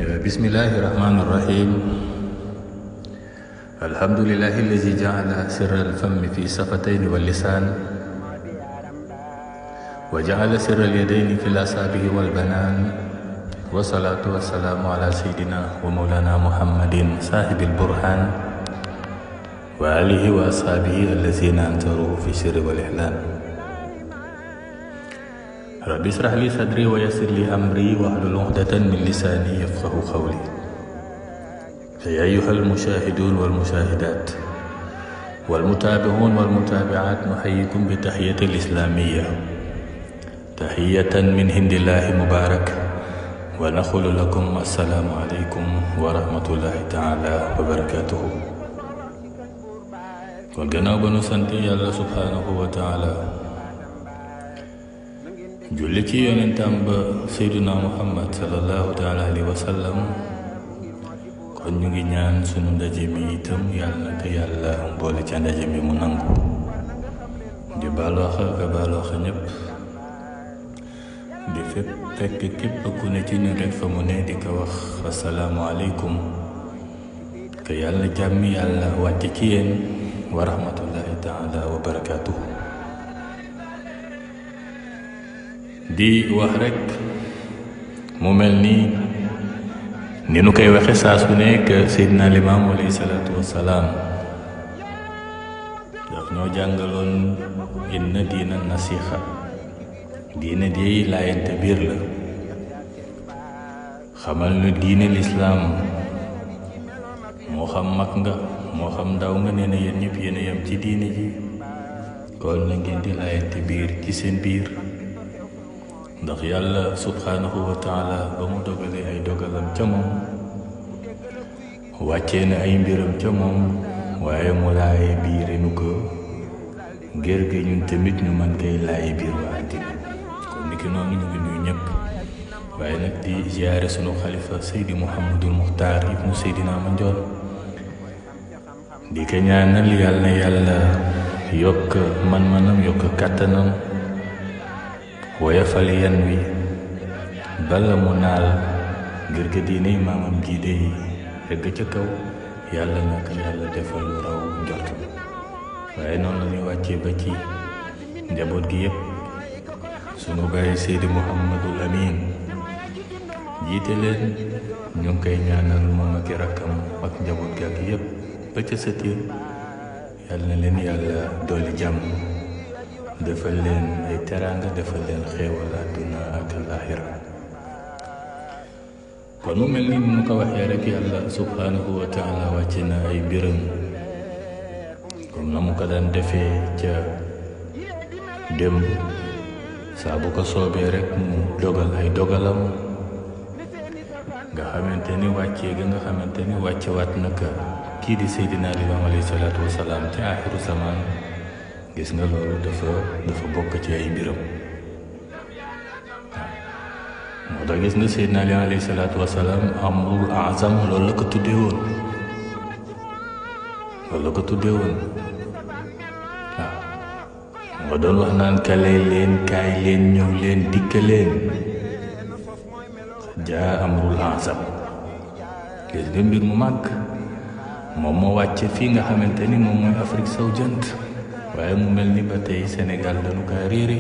بسم الله الرحمن الرحيم. الحمد لله الذي جعل سر الفم في الشفتين واللسان، وجعل سر اليدين في الأصابع والبنان، والصلاة والسلام على سيدنا ومولانا محمد صاحب البرهان وآله وأصحابه الذين أنصروا في السر والإعلان. رب اشرح لي صدري ويسر لي أمري واحلل عقدة من لساني يفقهوا قولي. يا أيها المشاهدون والمشاهدات والمتابعون والمتابعات، نحييكم بتحية الإسلامية، تحية من عند الله مبارك، ونقول لكم السلام عليكم ورحمة الله تعالى وبركاته. kon gannaaw ba nu sant yàlla subhanahu wa taala, julli ci yonentam ba Seydina Muhammad sallallahu taala alayhi wa sallam, kon ñu ngi ñaan sunu ndaje mi itam yàlla na ko yàlla boole ca ndaje mi mu nangu. di baaloox ka baaloox ñëpp, di fekk képp ku ne ci ñun rek fa mu ne di ko wax assalaamu aleykum, que yàlla jàmmi yàlla wàcc ci yéen wa rahmatullahi taala wa barakatuh. di wax rek mu mel ni nu koy waxe saa su nekk, Seydina Limaam alayhi salaatu wassalaam daf ñoo jàngaloon inna diina nasiha, diine di laayante biir la. xamal nu diine lislaam moo xam mag nga moo xam ndaw nga, nee na yéen ñëpp yéen a yem ci diine ji, kon na ngeen di laayante biir ci seen biir. ndax yàlla subhanahu wa taala ba mu dogalee ay dogalam ca moom, wàccee na ay mbiram ca moom, waaye mu laaye biire nu ko ngir gi ñun tamit ñu mën koy laaye biir waa àddina. kon niki noonu ñu ngi nuyu ñëpp, waaye nag di ziyaare sunu xalifa Seydi Mouhamadul Muxtaar ibnu Seydina Mandione, di ko ñaanal yàlla na yàlla yokk man-manam, yokk kàttanam, woyafal yan wi bala mu naal ngir ga diine maamam ji de egg ca kaw, yàlla na ko yàlla defal lu raw njort. waaye noonu la ñuy wàccee ba ci njaboot gi yëpp. sunu baay Seydi Mouhamadul Amin jiite leen, ñu ngi koy ñaanal moom ak i rakkam ak njaboot gi ak yëpp ba ca sët yi, yàlla na leen yàlla dolli jàmm, defal leen ay teraanga, defal leen xéewal àdduna ak alaaxira. kon mu mel ni mu ko waxee rek, yàlla subhanahu wa taala wàcce na ay mbiram comme na mu ko daan defee ca démb. saa bu ko soobee rek mu dogal ay dogalam, nga xamante ni wàccee ga nga xamante ni wàccewaat naka kii di Seydina Limaam alayhi salaatu wasalaam ci aaxiru zaman. gis nga loolu dafa bokk ci ay mbiram. moo tax gis nga Seydina Limaam alayhi salaatu wasalaam amrul azam loolu la ko tuddee woon, waaw moo doon wax naan kalee leen, kaay leen, ñëw leen, dikka leen, jaa amrul azam. gis nga mbir mu màgg moom moo wàcce fii nga xamante ni moom mooy Afrique sowu jant. waaye mu mel ni ba tey Sénégal dañu kaa réere,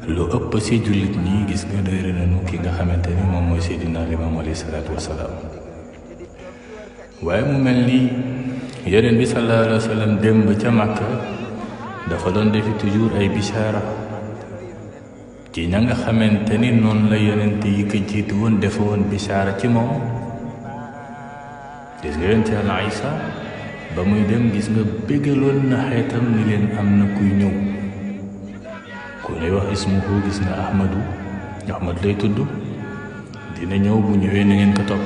lu ëpp si jullit ñi gis nga réere nañu ki nga xamante ni moom mooy Seydina Limaam alayhi salaatu wasalaam. waaye mu mel ni yeneen bi sallallahu alayhi wa sallam démb ca Màkka dafa doon defi toujours ay bishaara ci ña nga xamante ni noonu la yonent yi ko jiitu woon defe woon bishaara ci moom. gis nga yonent Yàlla Isa ba muy dem, gis nga bégaloon na xeetam ni leen am na kuy ñëw ku lay wax ismuhu, gis nga Ahmad lay tudd, dina ñëw, bu ñëwee na ngeen ko topp.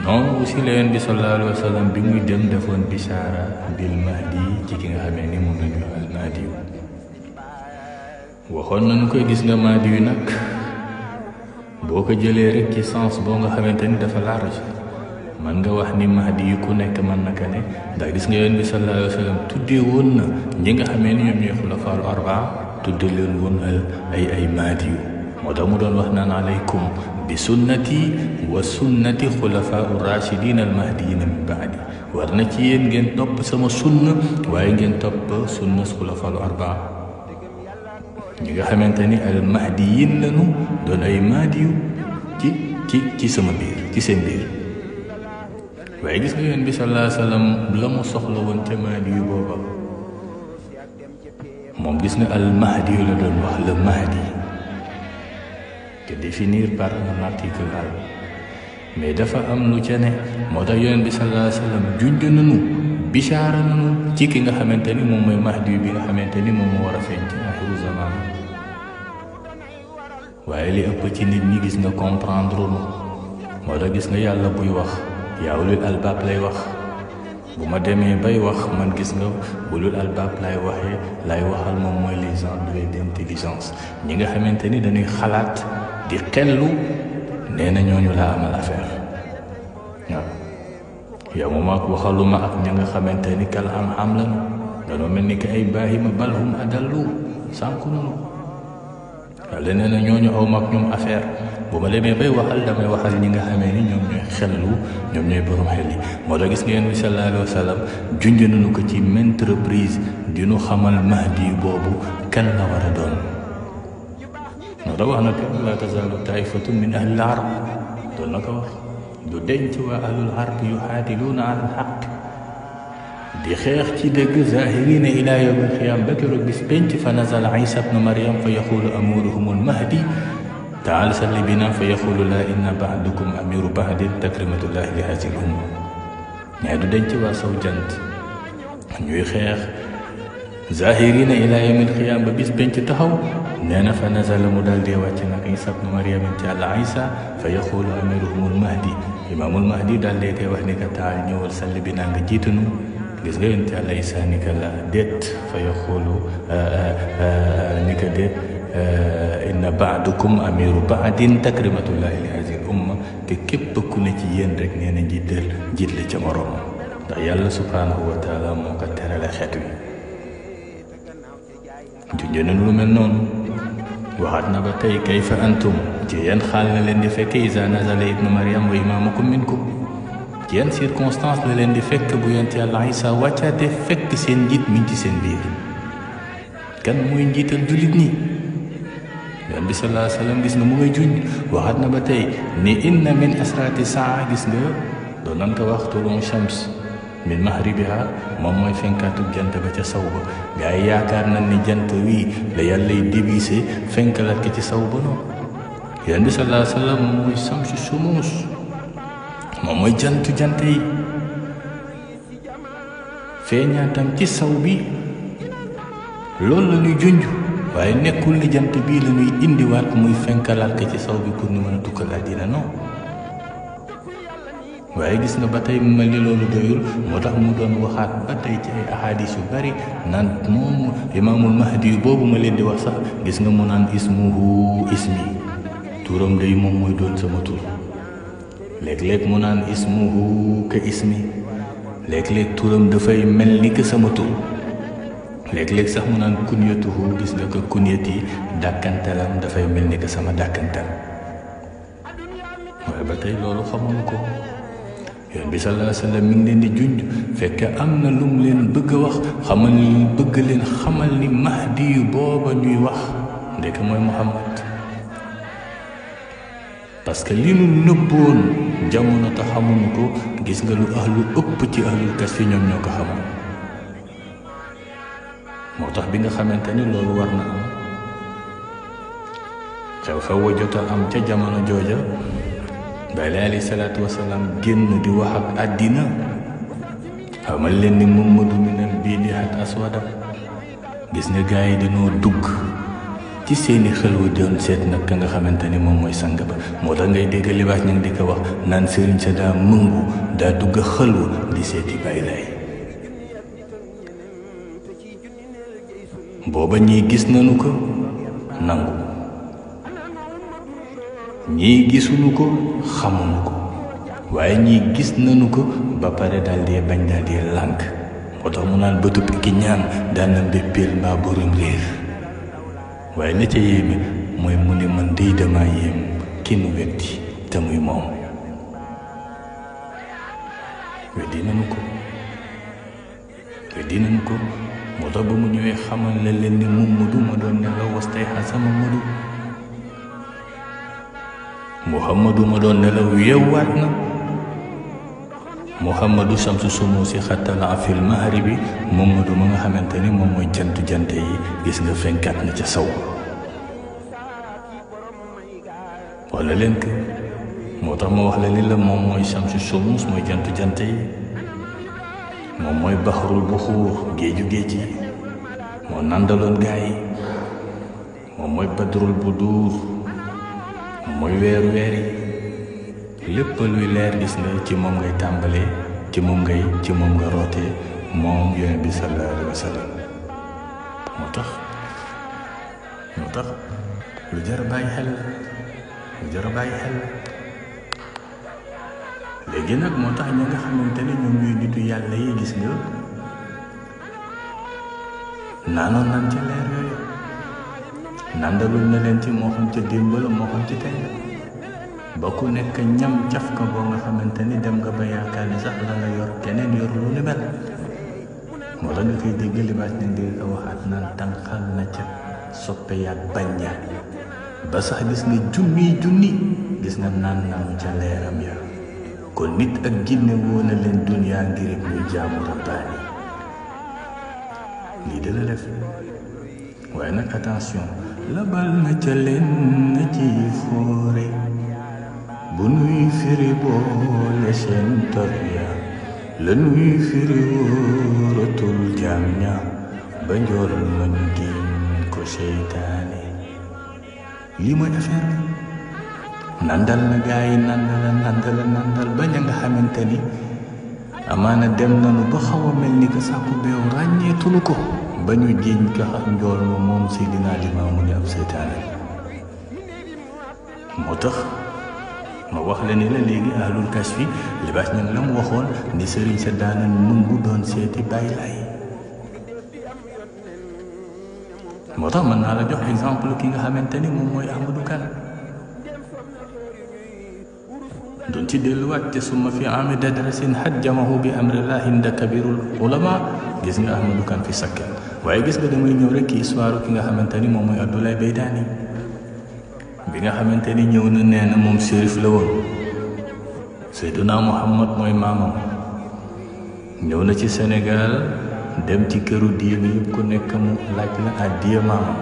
noonu aussi la Yonent bi sallallahu alayhi wa sallam bi muy dem defoon bishaara bil mahdi ci ki nga xamee ni moom la ñu al mahdi yu. waxoon nañu koy, gis nga mahdi yu nag boo ko jëlee rek ci sens boo nga xamante ni dafa large, man nga wax ni mahdi yu ku nekk mën na ka ne. ndax gis nga Yonent bi sallallahu alayhi wa sallam tuddee woon na ñi nga xamee ni ñoom ñooy xulafaa al arbaa, tuddee leen woon ay mahdi yu. moo tax mu doon wax naan alaykum bi sunnati wa sunnati xulafaa rachidin al mahdiyin min baadi war na ci yéen ngeen topp sama sunna waaye ngeen topp sunna xulafaa al arbaa ñi nga xamante ni al mahdiyin lañu doon ay mahdiyu ci sama biir ci seen biir. waaye gis nga Yonent bi sallallahu alayhi wa sallam la mu soxla woon ca mahdiyu booba moom gis nga al mahdiyu la doon wax le mahdi te définir par un article arabe mais dafa am lu ca ne moo tax Yonent bi sallallahu alayhi wa sallam junj nañu bichaara nañu ci ki nga xamante ni moom mooy mahdi bi nga xamante ni moom moo war a feeñ ci axiru zaman waaye li ëpp ci nit ñi gis nga comprendre nu moo tax gis nga yàlla buy wax yaa ulul albaab lay wax bu ma demee bay wax man gis nga ulul albaab lay waxal moom mooy les gens doués d'intelligence ñi nga xamante ni dañuy xalaat di xellu nee na ñooñu laa amal affaire waaw yow moom ak waxaluma ak ña nga xamante ni kal am lañu dañoo mel ni que ay baahima balhum adallu sànku nunu waaw leneen na ñooñu aw mag ñoom affaire bu ma demee bay waxal damay waxal ñi nga xamee ni ñoom ñooy xellu ñoom ñooy borom xel yi moo tax gis ngeen bi sallallahu alayhi wa sallam junj nañu ko ci maintes reprises di nu xamal mahdi boobu kan la war a doon moo tax wax na ko laa tazaalu taifatun min ahlil arab doon na ko wax du denc waa ahlul arab yuxaadiluuna ala alxaq di xeex ci dëgg zahirina ila yawm alqiyam ba keroog bis penc fa nazala isa bnu mariam fa yaxulu amuruhum almahdi taal salli bina fa yaxulu la inna baxdukum amiru baxdin takrimatullahi li hazihi l umma ñaay du denc waa saw jant ñuy xeex zahirina ila yawm alqiyam ba bis penc taxaw nee na fa nazala mu daal dee wàcc nag isa bnu mariam ci àlla isa fa yaxulu amiruhum almahdi imaamul mahdi daal dee koy wax ni ka taal ñëwal salli bina nga jiitanu gis nga yonent Yàlla Isaa ni ka la déet fa yaxulu ni ka déet inna ba'dukum amiru ba'din takrimatullahi li hazihi l umma te képp ku ne ci yéen rek nee na jiit la ca moroom ndax yàlla subhanahu wa taala moo ko terale xeet wi junjee nañu lu mel noonu waxaat na ba tey kayfa antum ci yéen xaal na leen di fekk iza nazala ibnu mariam wa imaamukum minkum ci yan circonstance la leen di fekk bu yonent Yàlla Isa wàccaate fekk seen njiit mi ci seen biir kan mooy njiital jullit ñi Yonent bi sallallahu alayhi wa sallam gis nga mu ngay junj waxaat na ba tey ni inna min asraati saa gis nga doon nan ko wax tuluu shams min mahribiha moom mooy fenkaatu jant ba ca saw ba gaa yi yaakaar nañ ni jant wii la yàllay divisé fenkalaat ko ci saw ba noonu Yonent bi sallallahu alayhi wa sallam moom mooy samsu sumus moom mooy jant yi feeñaatam ci saw bi loolu la ñuy junj waaye nekkul ni jant bii la ñuy indiwaat muy fenkalaat ko ci saw bi pour ñu mën a tukkalaat dina non waaye gis nga ba tey mu mel ni loolu doyul moo tax mu doon waxaat ba tey ci ay ahadis yu bari naan moom imaamul mahdi yu boobu ma leen di wax sax gis nga mu naan ismuhu ismi turam day moom mooy doon sama tur léeg-léeg mu naan ismuhu ka ismi léeg-léeg turam dafay mel ni que sama tur léeg-léeg sax mu naan kunyatuhu gis nga ko kunyat yi dàkkantalam dafay mel ni que sama dàkkantal waaye ba tey loolu xamuñu ko Yonent bi sallallahu alayhi wa sallam mi ngi leen di junj fekk am na lu mu leen bëgg a wax bëgg leen xamal ni mahdi yu booba ñuy wax ndeke mooy Muhammad parce que li nu nëbboon jamono te xamuñu ko gis nga lu ëpp ci ahlul kasfi ñoom ñoo ko xamoon moo tax bi nga xamante ni loolu war na am xew-xew wa jot a am ca jamono jooja Baay alayhi salaatu wasalaam génn di wax ak àddina xamal leen ni Muhammadu minal bidihat aswada gis nga gaa yi dinoo dugg ci seeni xel wu doon seet nag ka nga xamante ni moom mooy sang ba moo tax ngay dégg libaas ñu ngi di ko wax naan sëriñ sa daa mëngu daa dugg xelwu di seeti Baay Laay booba ñii gis nañu ko nangu ñii gisuñu ko xamuñu ko waaye ñii gis nañu ko ba pare daal di bañ daal di lànk moo tax mu naan bëtub ki ñaan daan na mbéppeel mbaa borom réer waaye la ca yéeme mooy mu ne man dey dama yéem ki nu weddi te muy moom weddi nañu ko moo tax ba mu ñëwee xamal la leen ni Mamadu ma doon nelaw wastayqaza Muhammadu ma doon nelaw yeewaat na Muhammadu shamsu sumuusi xattala fil mahribi Mamadu ma nga xamante ni moom mooy jante yi gis nga fenkaat na ca saw wala leen ko moo tax ma wax la ni la moom mooy shamsu sumuus mooy jante yi moom mooy baxarul buxuur géej yi moo nandaloon gaa yi moom mooy badrul buduur mooy weer yi lépp luy leer gis nga ci moom ngay tàmbalee ci moom nga rootee moom yonent bi sallallahu alayhi wa sallam moo tax lu jar a bàyyi xel léegi nag moo tax ñi nga xamante ne ñoom ñooy nitu yàlla yi gis nga naanoon nañ ca leer yooyu nandaluñ na leen ci moo xam ca démb la moo xam ci tey ba ku nekk ñam caf ka boo nga xamante ni dem nga ba yaakaar ni sax la nga yor keneen yor lu ni mel moo tax nga koy dégg libaas ne di ko waxaat naan tànqal na ca soppe yaag bañ ya ba sax gis nga junni gis nga naan naanu ca leeram ya kon nit ak jinne woon na leen duniyaa ngir ñu jaamu rabbaani lii dana def waaye nag attention labal na ca leen na ci foore bu nuy firi boole seen torya la nuy firi wóoratul jaam ña ba njool man giñ ko seytaane lii mooy affaire bi nandal na gaa yi nandal ba ña nga xamante ni amaana dem nañu ba xaw a mel ni ko sàkku beew ràññeetunu ko ba ñu jiiñ ko xam njool ma moom Seydina Limaamu ni ab seytaane moo tax ma wax la ni la léegi ahlul kashfi libaas ñan la mu waxoon ni sëriñ sa daana nungu doon seeti bàyyi laay moo tax mën naa la jox exemple ki nga xamante ni moom mooy Ahmadou Kane doon ci delluwaat te suma fi ami dadrasin hajjamahu bi amrillahi inda kabirul ulama gis nga Ahmadou Kane fi sakkan waaye gis nga damay ñëw rek ki histoire ki nga xamante ni moom mooy Abdoulaye Beydani bi nga xamante ni ñëw na nee na moom shérif la woon Seydina Muhammad mooy maamam ñëw na ci Sénégal dem ci këru diine yëpp ku nekk mu laaj la addiya maamam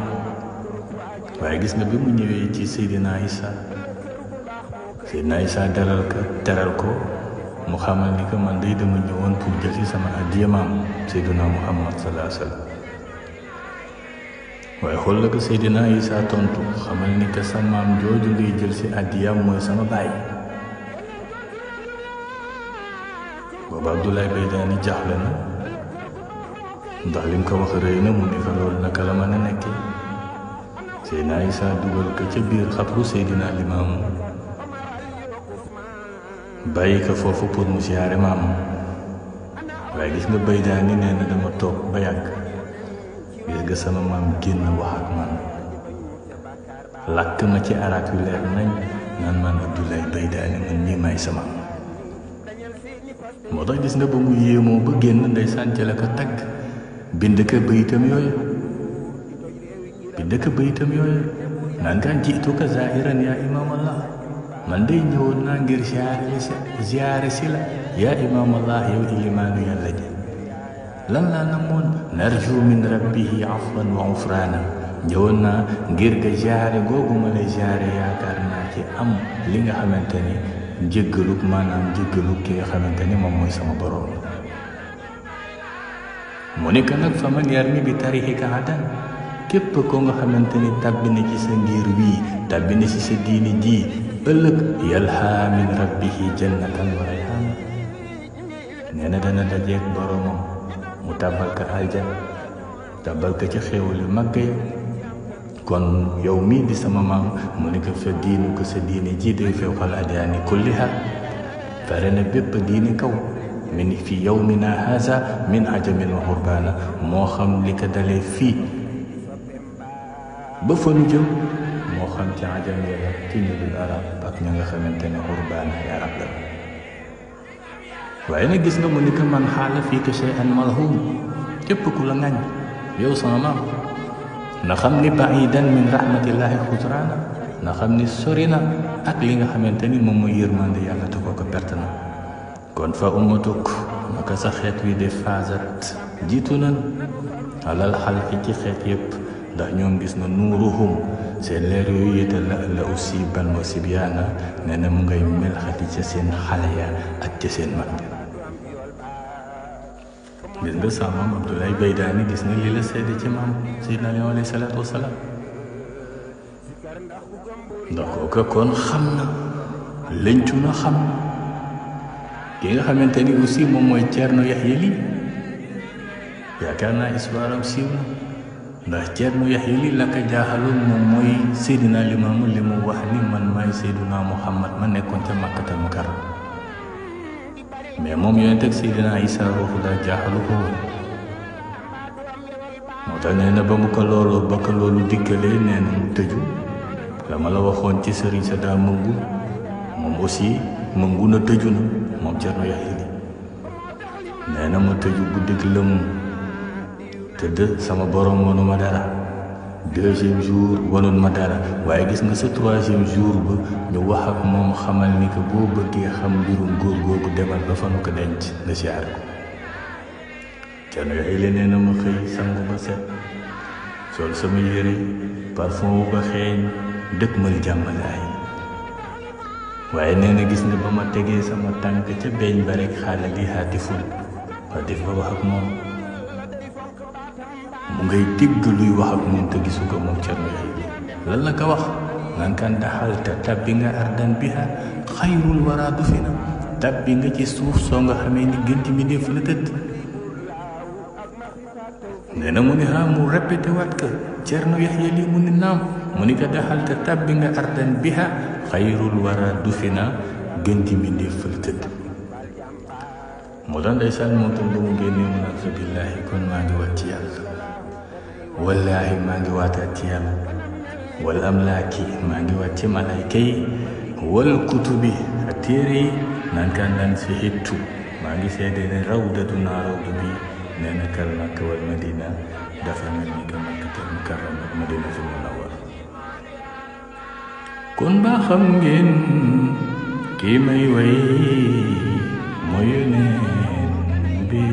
waaye gis nga bi mu ñëwee ci Seydina Isa teral ko mu xamal ni que man day dama ñëwoon pour jël ci sama addiya maam Seydina Muhammad sallallahu alayhi wa sallam waaye xool la ko Seydina Isa tontu xamal ni que sa maam jooju ngay jël ci addiyaam mooy sama baay booba Abdoulaye Beydani jaaxle na ndax lim ko wax rëy na mu ne ko loolu naka la mën a nekkee Seydina Isa dugal ko ca biir xabru Seydina Limaamu bàyyi ko foofu pour mu siyaare maamam waaye gis nga Beydani nee na dama toog ba yàgg gis nga sama maam génn wax ak man làkk ma ci arab yu leer nañ naan man Abdoulaye Beydani man ñii may sama moo tax gis nga ba mu yéemoo ba génn ndeysaan ca la ko tagg bind ko bayitam yooyu naan kaan jiituka zaahiran yaa imaamallah man day ñëwoon naa ngir ziyaare si la yaa imaamallah yow ilimaanu yàlla ji lan laa namoon narju min rabbihi afwan wa ufraana ñëwoon naa ngir ga ziyaare googu ma lay ziyaare yaakaar naa ci am li nga xamante ni jéggaluk ki nga xamante ni moom mooy sama borom mu nekk nag fa man yarmi bi tarixika adan képp ko nga xamante ni tàbbi na ci sa ngir wii tàbbi na ci sa diini ji ëllëg yalhaa min rabbihi jannatan wa rayhaan nee na dana dajeeg boromam mu tàbbal ko aljana tàbbal ko ci xéewal yu màgg ya kon yow mii di sama maam mu ne ko fa diinu ko sa diine ji day fawqal adyaani kulliha fare na bépp diine kaw min fi yawmina haza min ajamin wa xurbaana moo xam li ko dalee fii ba fa nu jëm moo xam ci ajam ya ci ñu dul arab ak ña nga xamante ne urbaan ay arab la waaye nag gis nga mu ni ko man xaala fii ka shay'an malhum képp ku la ngañ yow sama maam na xam ni baidan min rahmatillahi xusraana na xam ni sori na ak li nga xamante ni moom mooy yërmande yàlla te kooku perte na kon fa ummatuk naka sa xeet wi de faasat jiitu nan alal xalqi ci xeet yépp ndax ñoom gis na nuuruhum seen leer yooyu yéta la aussi ban wa sibyaana nee na mu ngay melxati ca seen xale ya ak ca seen mag gis nga sa maam Abdoulaye Baydaani gis nga lii la seede ci maam Seydina Limaamu alayhi salaatu wasalaam ndax kooka kon xam na lëncu na xam ki nga xamante ni aussi moom mooy Ceerno Yaxya Li yaakaar naa histoire am siiw na ndax Ceerno Yaxya Li la ko jaaxaloon moom mooy Seydina Limaamu li mu wax ni man maay Seydina Muhammad ma nekkoon ca Makkatal Mukarram mais moom yonent ak Seydina Isa ruuxu la jaaxalu ko woon moo tax nee na ba mu ko loolu dikkalee nee na mu tëju la ma la waxoon ci sëriñ sa daa mëngu moom aussi mëngu na tëju na moom Ceerno Yaxya Li nee na ma tëju guddig lëm tëdd sama borom wanuma dara deuxième jour wanul ma dara waaye gis nga sa troisième jour ba ñu wax ak moom xamal ni que boo bëggee xam mbirum góor googu demal ba fa nu ko denc nga siyaar ko Ceerno Yaxya Li nee na ma xëy sangu ba set sol sama yére parfum wu ba xeeñ dëkk mal jàmmalaay waaye nee na gis nga ba ma tegee sama tànk ca beeñ ba rek xaala li haatiful haatif ba wax ak moom mu ngay dégg luy wax ak moom te gisu ko moom Ceerno Yaxya Li lan la ko wax naan kan daxalta tabbi nga ardan biha xayrul wara du fi na tabbi nga ci suuf soo nga xamee ni gën ci mbindéef la tëdd nee na mu ni mu répété waat ko Ceerno Yaxya Li mu ni naam mu ni ko daxalta tabbi nga ardan biha xayrul wara du fi na gën ci mbindéef la tëdd moo tax ndeysaan moom tam ba mu génnee mu naan sa billaahi kon maa ngi waat ci yàlla wallaahi maa ngi waataat ci yàlla wal amlaaki maa ngi waat ci malayka yi wal kutubi ak téere yi naan kan daan si xittu maa ngi seede ne rawdatu naa rawdu bi nee na kal Makka wal Madina dafa mel ni ka Makkatal Mukarram ak Madinatul Munawwara kon ba xam ngeen kii may way mooy yoneen bi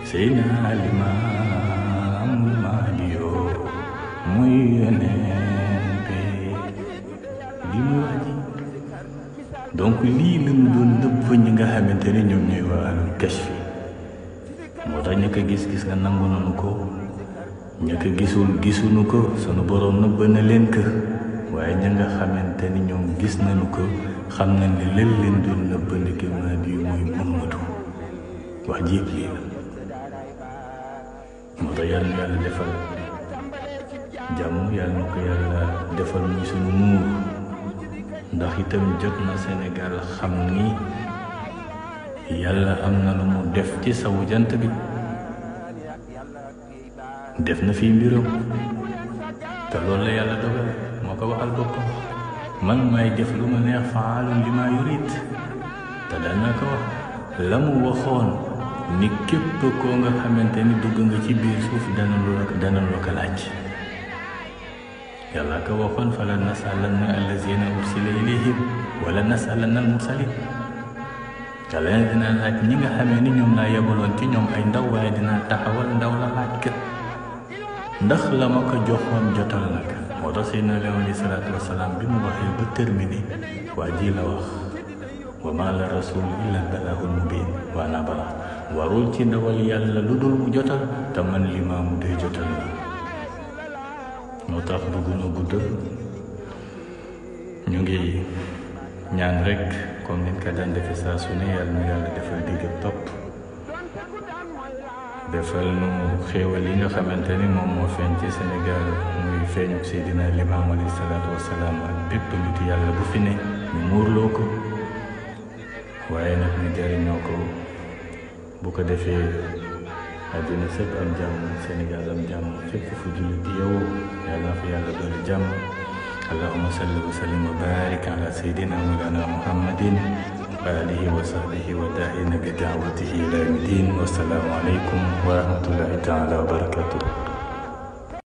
Seydina Limaamul Mahdi mooy yoneen bi li muy wax ji donc lii lañu doon nëbb ñi nga xamante ne ñoom ñooy waa ahlul kashfi moo tax ña ko gis-gis nga nangu nanu ko ña ko gisuñu ko sunu boroom nëbb na leen ko waaye ña nga xamante ni ñoom gis nañu ko xam na ni leen leen doon nëbb ndeke Mahdi mooy Muhammadu wax ji yëpp lii la moo tax yàlla na yàlla defal jàmm yàlla na ko yàlla defal muy suñu muur ndax itam jot na Sénégal xam ni yàlla am na lu mu def ci sawu jant bi def na fi mbiram te loolu la yàlla dogal moo ko waxal boppam man may def lu ma neex faalun li ma yurit te daan naa ko wax la mu waxoon ni képp koo nga xamante ni dugg nga ci biir suuf dana lu ko laaj yàlla ko waxoon fala nasalanna allazina ursila ilayhim wala nasalanna al mursalin yàlla ne dina laaj ñi nga xamee ni ñoom laa yebaloon ci ñoom ay ndaw waaye dinaa taxawal ndaw la laaj kët ndax la ma ko joxoon jotal nag moo tax Seydina Limaamu alayhi salaatu wasalaam bi mu waxee ba terminé waa ji la wax wa maa la rasul illa balaagul mubiin waa naa bala warul ci ndawal yàlla lu dul mu jotal te man Limaamu day jotal la moo tax bëgguñu guddal ñu ngi ñaan rek comme niñ ko daan defe saa su ne yàlla na yàlla defal digg topp defal nu xéewal yi nga xamante ni moom moo feeñ ci Sénégal muy feeñu Seydina Limaamu alayhi salaatu wasalaam ak bépp nit yàlla bu fi ne ñu muurloo ko waaye nag ñu jariñoo ko bu ko defee àddina sëpp am jàmm Sénégal am jàmm fépp fu jullit yow yàlla fa yàlla doole jàmm اللهم صل وسلم وبارك على سيدنا مولانا محمد وآله وصحبه وداعين بدعوته إلى يوم الدين. والسلام عليكم ورحمة الله تعالى وبركاته.